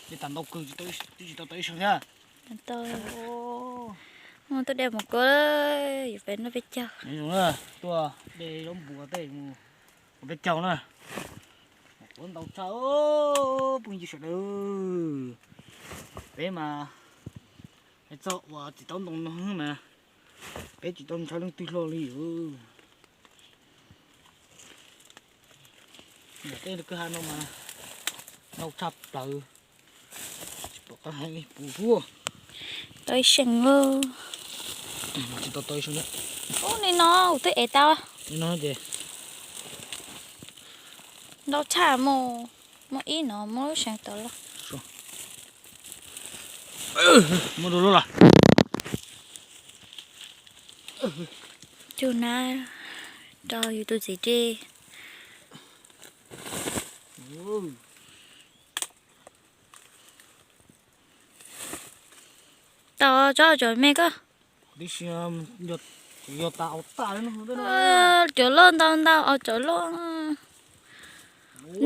Dej tag ntau kawg, twb tsis tau tau ib seeg thiab. Tuaj de mus kuv, yuav peb noj peb caug. Tuaj de zaub npua tej mus ua peb caug na. Kuv ntau tshaj phooj ywg sawv daws. Peb mas txog uas txiv taub ntoo no mas peb tsis tau ntshaw leej twg hlo li. Tej kwj ha no mas ntau tshaj plaws. Tsis pom qab hais li puas huaj. Tau ib seem. Tsis tau tau ib seem. Ub, li no kuv twb ev tau. Li no ces ntau tshaj mus, muaj ib no muaj lub seem tod los. Muaj dua lub los. Cug nab rau yus tus txiv dej. Tau tsob cov me koj. Cov loj ntau ntau os, cov loj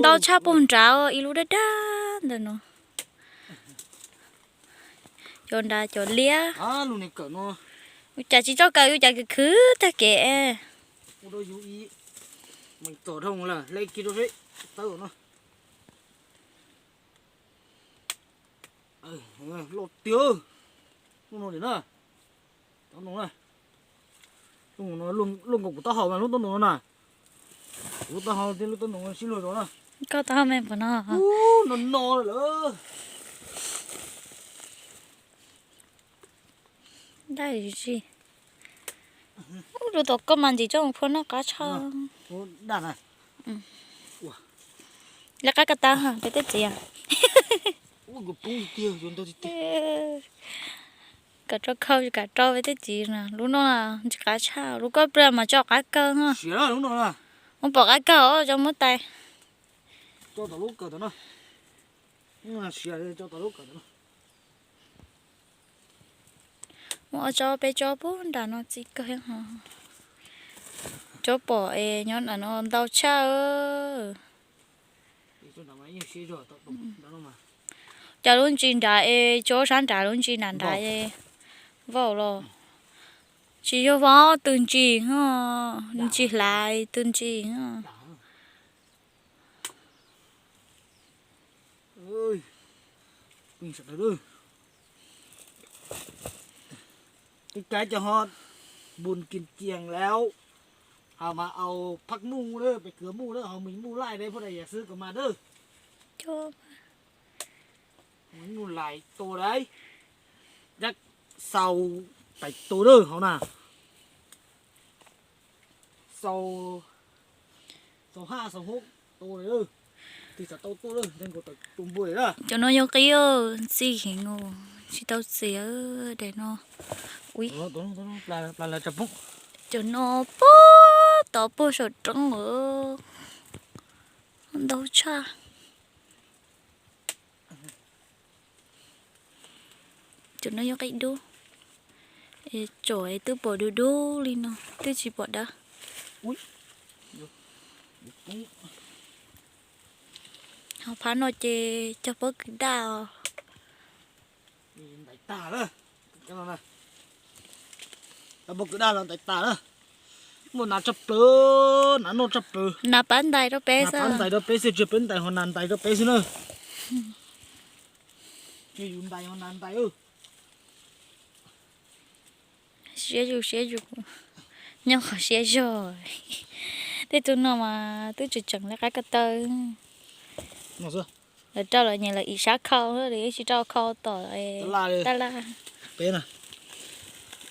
ntau tshaj puag nrad, ib lub daj daj ntawm no. Cov nrad cov liab. Yus cas tsis tso kawm, yus cas khwv khwv tag kev. Loj tiag. Lub no na, lub no, lub no luaj nkaus kuv taub hau mas lub taub ntoo no na. Kuv lub taub hau thiab lub taub ntoo sib luag zog na. Koj taub hau me npaum no. No no lawm. Daj zis. Ub, lub tom koj mas ntxim tsob mus phua noj qab tshaj. Daj na. Lawv qab koj taw peb tej txiv. Kom rau khau, kom rau peb tej txiv na. Lub no ntxim qab tshaj, lub koj pliag mas tso qab kawg. Mus pom qab kawg os, tso muab tais. Muab ob tsob peb tsob puag nram no txi kawg ho. Tsob pom es nyob nram no ntau tshaj. Cov lub ntsis nrad es tsob sab nrad lub ntsis nrad nrad es vau los. Tsis yog vau, tus ntsis ho, ntsis hlav tus ntsis ho. Ib kab cov ho bun kiag cias lawm. Hos mas au phaj muj lawm, pes kws muj lawm, hos mis muj laij dab phuaj dais yam xwb kom mas dawb. Muj laij tua dab, yab xaus tais tua dawb hauv na. Xaus, xaus haj xaus huab tua, tig txam tau tuaj lawm, nkaus tawm tus npua lawm. Cov no yog qib, txi heev, tsis tau txiav daim no. Cov no puag tod puag saum roob lawm, ntau tshaj. Cov no yog qib dub, tsom twb pom dub dub li no twb tsis pom dawb. Ho phab no ces cog pob kws daj os. Pob kws daj los ntais tas na. Muaj nas tshaj plaws, nas noj tshaj plaws. Nas pab ntais rau peb xwb. Pab ntais rau peb xwb, tsis peb ntais ho nas ntais rau peb xwb na. Yus ntais ho nas ntais. Siab zus siab zus, nyob qhov siab zog. Tej tug no mas twb tseem tseem li qab ko taw. Lawv rau lawv nyiam lawv ib sab khau, lawv tsis rau khau tom tab laj. Peb,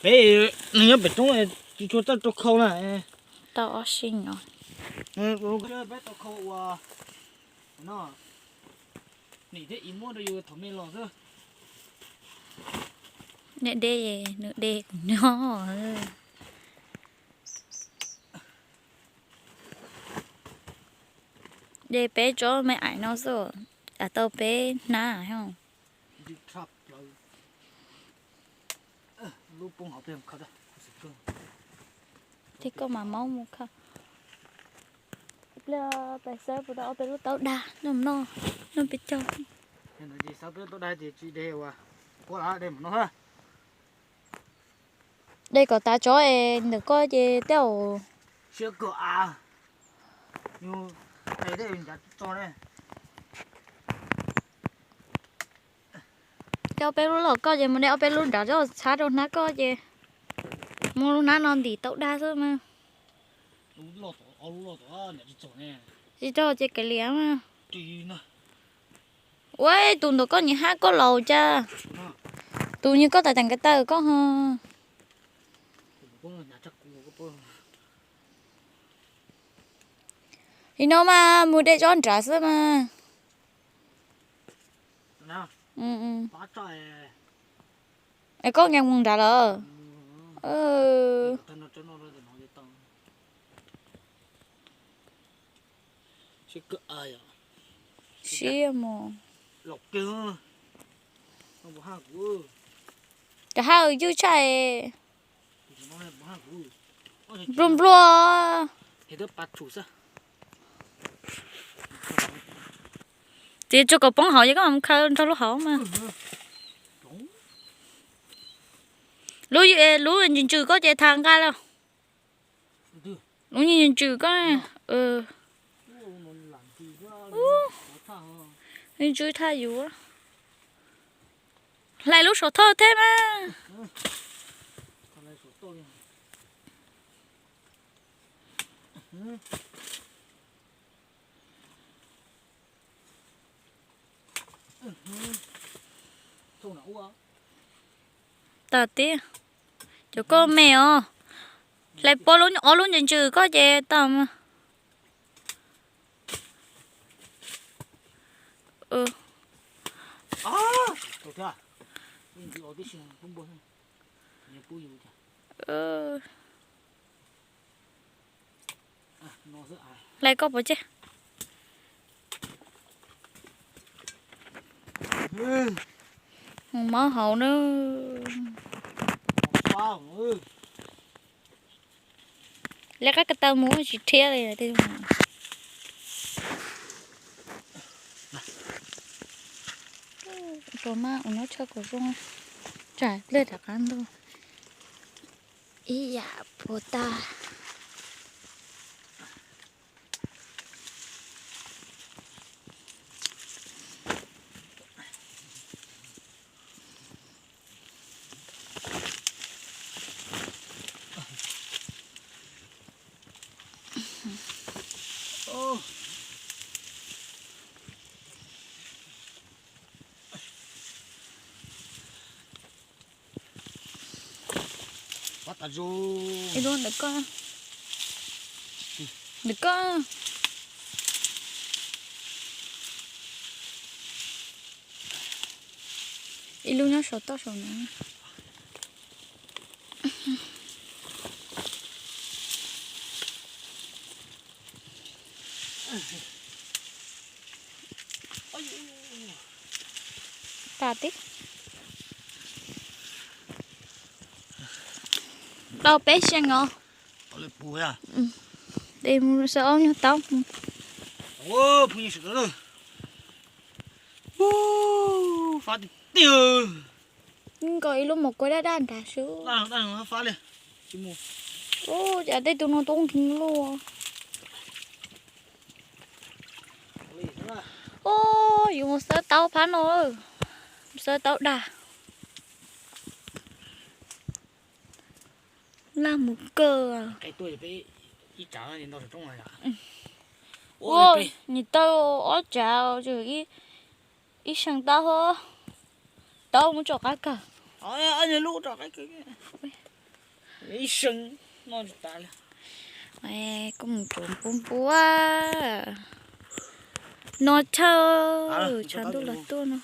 peb nws nyob pem roob, tsis tshua txawj rau khau na. Tau ob sij no. Peb tau khau ua no, nim thiab ib muab rau yus thaum me los xwb. Nej de, nws de kuv nyob. De peb tsob me aim no xwb, tau peb hnab. Thiab koj mas maub mus kha. Pliag pais xawb puas tau ob peb lub taub dag noj noj, noj peb caug. Ntawd ces xav peb tau dab ces tsis de uas kuab lawm, de mus no. De kom tas tsov es ntawm koj ces tej zaum siab kawg av. Yus qe tej ncav tso ne. Coj peb lub los koj ces mus de ob peb lub nrad coj txhab rau hnab koj ces muab lub hnab no ntim tau dag xwb mas. Tsis tau ces kav liam mas. Ua tus ntawm koj nyiam hab koj laus cas. Tus nyiam koj tas tas nkav taw koj ho. Li no mas mus de tsob nrad xwb mas. Es koj nkees mus nrad lawm. Siab mus. Cov hab ywj tshaj. Nplua nplua. Txiav tsuag kom poob hauv ces koj mam khaws nrog lub hauv mas. Lub, lub ntsws ntsws koj ces tha nqa lawm. Lub ntsws ntsws koj. Ntsws tha yus. Hlais lub saum thoj thiab mas. Tas tib. Cov koj me os. Hlais pov lub ob lub ntsws ntsws koj ces tau mas. Hlais koj pov tseg. Mus mob hauv na. Lawv qab ko taw mus tsis rhiab li. Rau mas ua nyob tshaj kom zoo, tsam pliag rov qab ntug ib yam puas tag. Ib lub ntawm koj, ntawm koj. Ib lub nyob saum toj saum no. Tas tib. Tau peb xees os. De mus xaws ob nyuag taub. Fab tiag tiag. Nkaus ib lub mos kuav daj daj nrad xwb. Ua cas tej tug no tub nkeeg luaj. Ua, yus mus xawb taub phab no, mus xawb taub dag. Laj mus kawg. Ua, nws tau ob tsav, ib seem taub, taub muab tso qab kawg. Ib seem no tsis tas li. Koj mus tsuav npua npua no chaw, tshav ntuj los tuaj no.